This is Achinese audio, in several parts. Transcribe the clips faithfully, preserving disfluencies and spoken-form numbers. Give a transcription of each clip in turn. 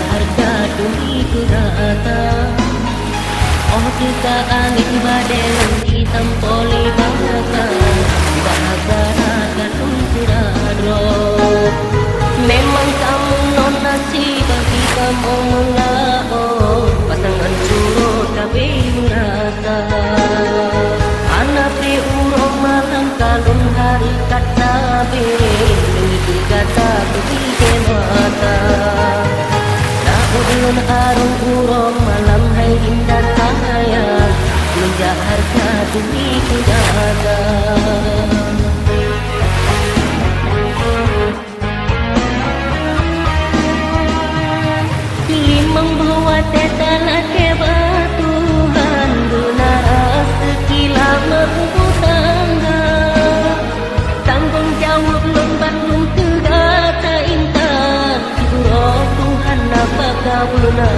Hareuta dumi keu gata. Óh teuka angén badée lôn jitampo lé baka, bak haba gata lôn seuradroe. Memang kamoe non nasib bagi kamoe meulaôt, pasangan surot ka beh meurasa. Hana preh uroe malam ka lôn hareukat sabe, deungon gata beubi mata. Laôt lôn arong uroe malam hai indah sayang, lôn jak hareuta dumi keu gata. Limong boh watée talakée bak Tuhan, beuna raseuki lam rumah tangga. Tanggong jaweueb lôn bandum keu gata intan, di uroe Tuhan na bak kabeuna.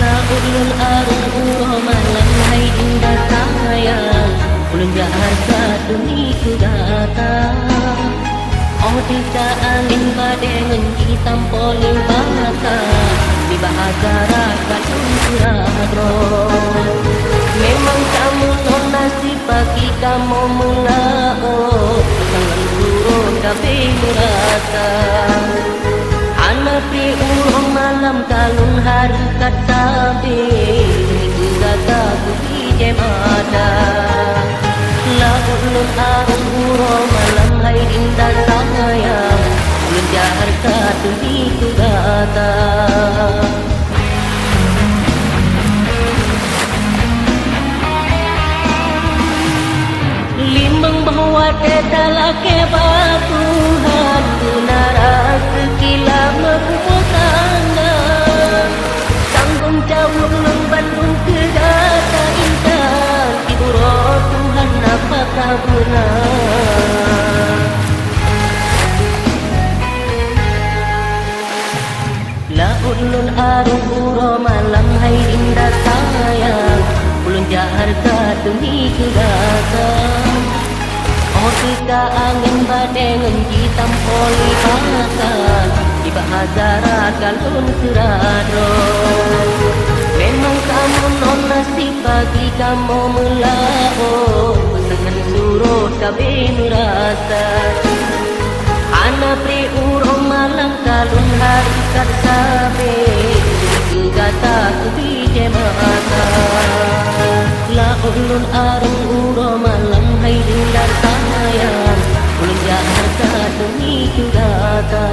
Laôt lôn arong uroe malam hai indah sayang, ulôn jak hareuta dumi keu gata. Óh teuka angén badée ngon jitampo lé baka, nibak haba gata lôn seuradroe. Memang kamoe non nasib bagi kamoe meulaôt, tanggong jaweueb ka beh meurasa. Hana preh uroe malam ka lôn hareukat sabe, deungon gata beubi mata. Laôt lôn arong uroe malam hai indah sayang, lôn jak hareuta dumi keu gata. Limong boh watée talakée bak Tuhan, beuna raseuki lam rumah tangga. Tanggong jaweueb lôn bandum keu gata intan, di uroe Tuhan na bak kabeuna. Laôt lôn arong uroe malam hai indah sayang, ulôn jak hareuta dumi keu gata. Óh teuka angén badée ngon jitampo lé baka, nibak haba gata lôn seuradroe. Memang kamoe non nasib bagi kamoe meulaôt, pasangan surot ka beh meurasa. Hana preh uroe malam ka lôn hareukat sabe, keu gata keubiet mata. Laôt lôn arong uroe malam hai indah sayang, ulôn jak hareuta dumi keu gata.